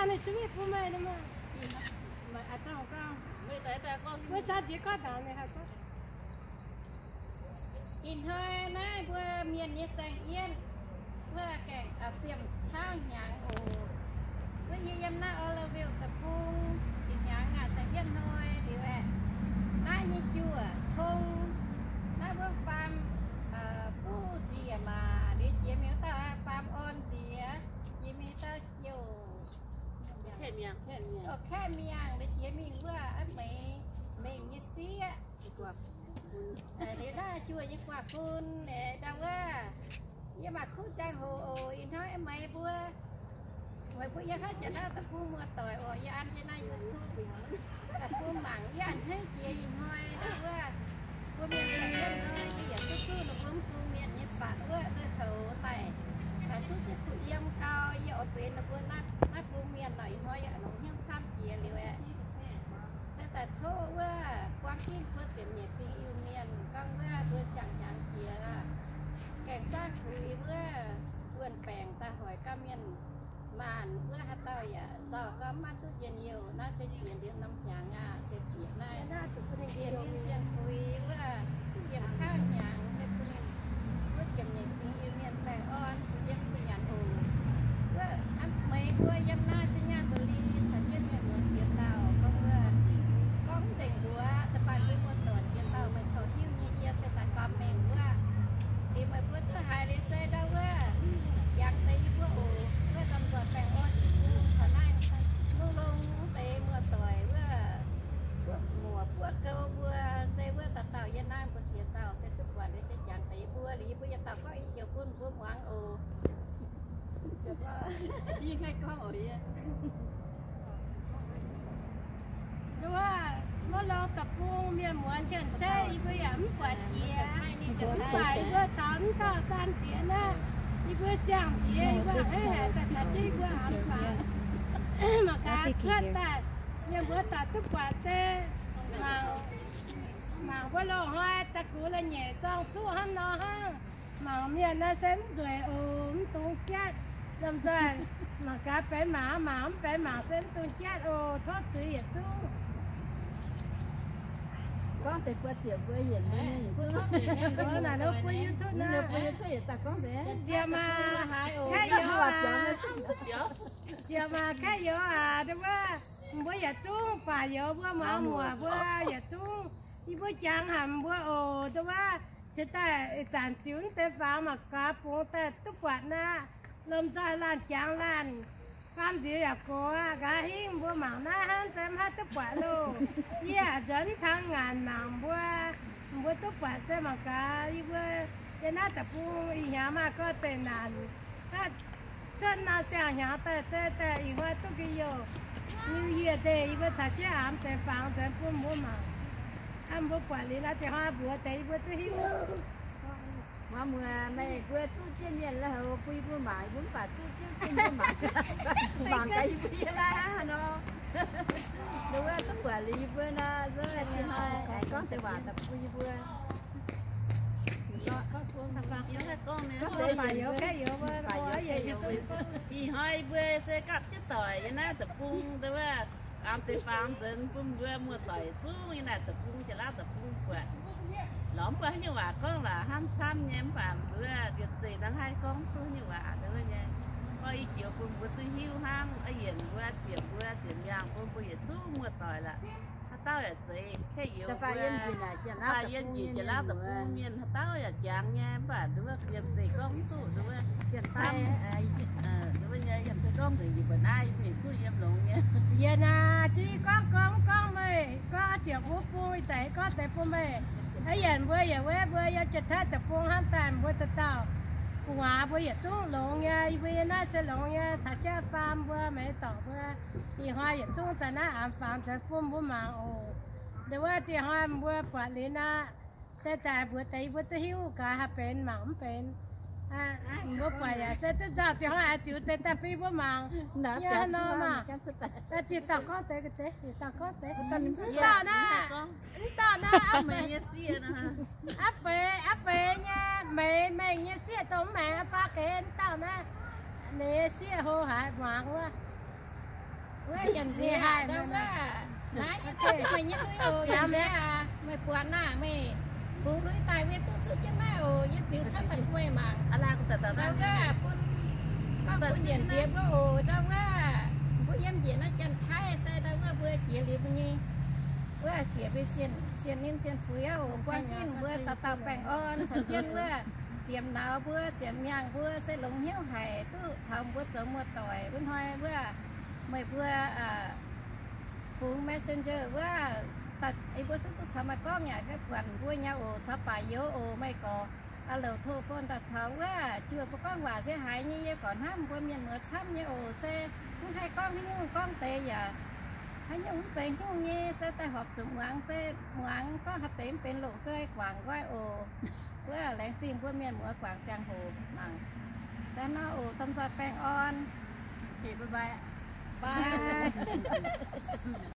Ninh se mienh bun meih nor maah. Wuov caux jiex gorngv dangx ninh haih gorngv. Ih hnoi naaiv mbuo mienh nyei saeng-yietv, wuov gaengh fiem caauv hnyangx oc. Wuov yie yiem naaiv Oroville deic-bung, ih hnyangx aac saeng-yietv hnoi liuz aeqv, naaiv nyei juoh cong, naaiv wuov faam buv nziex maac liuz jiex mingh wuov dauh faam orn nziex, jiex mingh dauh jouh kaeqv miangh, jiex mingh wuov meix mengh nyei sieqv. Liuz naaiv juoh nyei guaax fun, ndau wuov yie maaih kuv ziangh hoc oc. Ih hnoi meih mbuo, meih mbuo yiem haaix jiex naaiv deic-bung muoz-doic oc, yie an jienv naaiv YouTube deic-bung mangc yie a'hneiv jiex ih hnoi ndau wuov mbuo mienh saeng-yietv hnoi yie yaac duqv zuqv ninh mbuo mv bung mienh nyei fatv wuov lui-houx daaih, zuqv jienv kuh yiem gau, yie oix benx ninh mbuo naaiv bung mienh nor. Ih hnoi yie longc hnyouv camv jiex liuz aeqv, se daaih tov wuov buang ginv mbuo ziepc nyeic fingx Iu-Mienh gorngv wuov mbuo siang-hnyangx jiex, gaengh zaangv kuix wuov wuonh baengc daaih hoic gauh mienh maanh wuov haaix dauh yaac nzauh gorngv maiv duqv njien-youh. Naaiv se jiex liuz norm hnyangx aac, se jiex naaiv zien ninh zien fuix wuov, yiem caauv hnyangx se bun ninh wuov ziepc nyeic fingx Iu-Mienh baengh orn yiem bun nyanc oc. Wuov meih mbuo yiem naaiv se nyaanh mbuo li caux jienv mienh muoz ziex dauh gorngv wuov, gorngv nzengc mbuox da'faanh mbuo muoz-doic ziex dauh meih corc hiuv nyei. Yie se daaih faam mengh wuov, liuz meih mbuo duqv haiz liuz se ndau wuov jangx deix yie mbuo oc. Wuov domh nzoih baengh orn caux naaiv lungh longx deix muoz-doic wuov, buoz muoc buoz gouv mbuo, se wuov dauh dauh yiem naaiv mbuo ziex dauh se duqv buatc liuz se jangx deix yie mbuo, liuz yie mbuo yietc dauh gorngv i joux bun mbuo muangx oc. Wuov, wuov longx deic-bung mienh muonz cien-ceqv yie mbuo yaac mv buatc jiex. Mv baac yie mbuo caux mv dauh san jiex naaiv, yie mbuo siang-jiex yie mbuo a'hneiv haic daaih caux jienv yie mbuo hnamv faaux mangc gaax cuotv daaih, mienh mbuo daaih duqv buatc se mangc, mangc wuov loz-hnoi da'gux la'nyeic zorng zuqv hnangv nor hnangv. Mangc mienh naaiv se mv nzueic oc, mv dungx jatv. Lomh nzoih mangc gaax benx mangc, mangc mv benx mangc se mv dungx jatv oc. Tov zuiz yietc zungv. Gorngv deix buo ziepc mbuo yienc naaiv, naaic lo buo YouTube naaiv, ziec maac kaeqv youz aac, ziec maac kaeqv youz aac, wuov mbuo yietc zungv baac youz mbuo muangx muoc mbuo yietc zungv, yie mbuo jangx hanc mbuo oc. Wuov cingx daaih ih zanc ziux mv deix fangx mangc gaax bungx daaih duqv buatc naaiv, lomh nzoih laanh jangx laanh, faam nziex yaac gox aqv. Nqa'haav hingv mbuo mangc naaiv hnangv, mv haih duqv buatc loh. Yie a'nzuonx mv tangx ngaanc mangc mbuo, mbuo duqv buatc se mangc gaax yie mbuo yiem naaiv deic-bung ih hnyangx maaih gorngv zeqc naanc, cuotv nor siang-hnyangx daaih se daaih ih hnoi duqv ga'yoh. New Year deix yie mbuo caux jienv aamx deix fangx nzuonx bun mbuo mangc. Mbuo buatc liuz naaiv deix hnoi mbuox deix yie mbuo duqv hiuv. Muoz-muoc, meih mbuo zuqv jienv mienh lui-houx bun yie mbuo mangc, yie mbuo mv baac zuqv jienv bun mbuo mangc. Mangc gaax yie mbuo yiem naaiv hnangv haaix nor. Nduov wuov duqv buatc liuz yie mbuo nor, nduov hnoi aengx gorngv deix waac daaih bun yie mbuo. Ih hnoi yie mbuo se gapv jienv doic yiem naaiv deic-bung, nduov wuov aamx deix fangx nzuonx bun mbuo muoz-doic zungv yiem naaiv deic-bung, jiex Laauv deic-bung buatc. Lorz mv buatc haaix nyungc waac gorngv laaix hnamv camv nyei, mv baac mbuo liemh zeih hnangv haih gorngv duqv haaix nyungc waac nduov nyei. Gorngv i joux bun mbuo duqv hiuv hnangv, yienc mbuo, ziepc mbuo, ziepc miangh bun mbuo yietc zungv muoz-doic lorqc. Haaix dauh yaac zeiz kaeqv youz mbuo, yiem njiec jiex Laauv deic-bung mienh haaix dauh yaac jangx nyei, mv baac nduov liemh zeih gorngv mv duqv nduov. Nduov nyei, yiem se gorngv nzengc yie mbuo naaiv yie mbuo yietc zungv yiem longx nyei. Yie naaic jiu gorngv gorngv mv gorngv meih gorngv ziepc wuov bung ih zanc gorngv deix bun meih. Aa, yienc mbuo yietc wetv mbuo yiem Janx-Taiv deic-bung hnamv daaih mbuo dauh dauh gu'nguaaz mbuo yietc zungv longx nyei. Yie mbuo yiem naaiv se longx nyei, caux jienv faam mbuo, meix dorc mbuo, ih hnoi yietc zungv daaih naaiv aamx fangx nzuonx bun mbuo mangc oc. Nduov wuov dieh hnoi mbuo buatc liuz aqv, se daaih mbuox deix yie mbuo duqv hiuv gaax haih benx mangc mv benx. Mbuo buatc yaac se duqv nzauh dieh hnoi ziux deix daaih bun yie mbuo mangc. Nyei nor maah. Dieh dauh gorngv deix, dieh dauh gorngv deix. Mv dauh naaiv, mv dauh naaiv aa, aa feix, aa feix nyei meix mengh nyei sieqv dongh mv maengx aa faa geix. Mv dauh naaiv, ninh sieqv hlo haic muangx wuov. Wuov yienc nziex ndau wuov, naaiv yie caux jienv meih nyei lui oc, yienc nziex aac, meih buatc naaic meih bungx lui daaih, yie duqv zuqv jienv naaiv oc, yie ziux cuotv daaih bun meih mangc. Ndau wuov bun, gorngv bun yienc nziex mbuo oc, ndau wuov mbuo yiem njiec naaiv Janx-Taiv se ndau wuov mbuo jiex liuz mbuo nyei wuov bieqc mbuo sienh ninh sienh fuix aqv oc, buangh jienv mbuo dauh dauh baengh orn, caux jienv wuov ziepc nauz mbuo, ziepc miangh mbuo se longx hnyouv haic duqv caux mbuo zoux muoz-doic wuov hnoi wuov. Meih mbuo fungx messenger wuov, mbuo se duqv caux meih gorngv yaac fai buatc mbuo nyei oc, caux baac youz oc, meih gorx louc telephone daaih caux wuov, juoh mbuo gorngv waac se haiz nyei, yie gorngv hnamv mbuo mienh muoz camv nyei oc. Se mv haih gorngv haaix nyungc, gorngv deix yaac haaix nyungc mv zeiz haaix nyungc nyei, se daaih horpc zuqc muangx, se muangx gorngv haaix deix mv benx longc se guangc nqoi oc. Wuov laengz zingh mbuo mienh muoz guangc ziangh hoc mangc. Zanc nor oc, domh nzoih baengh orn.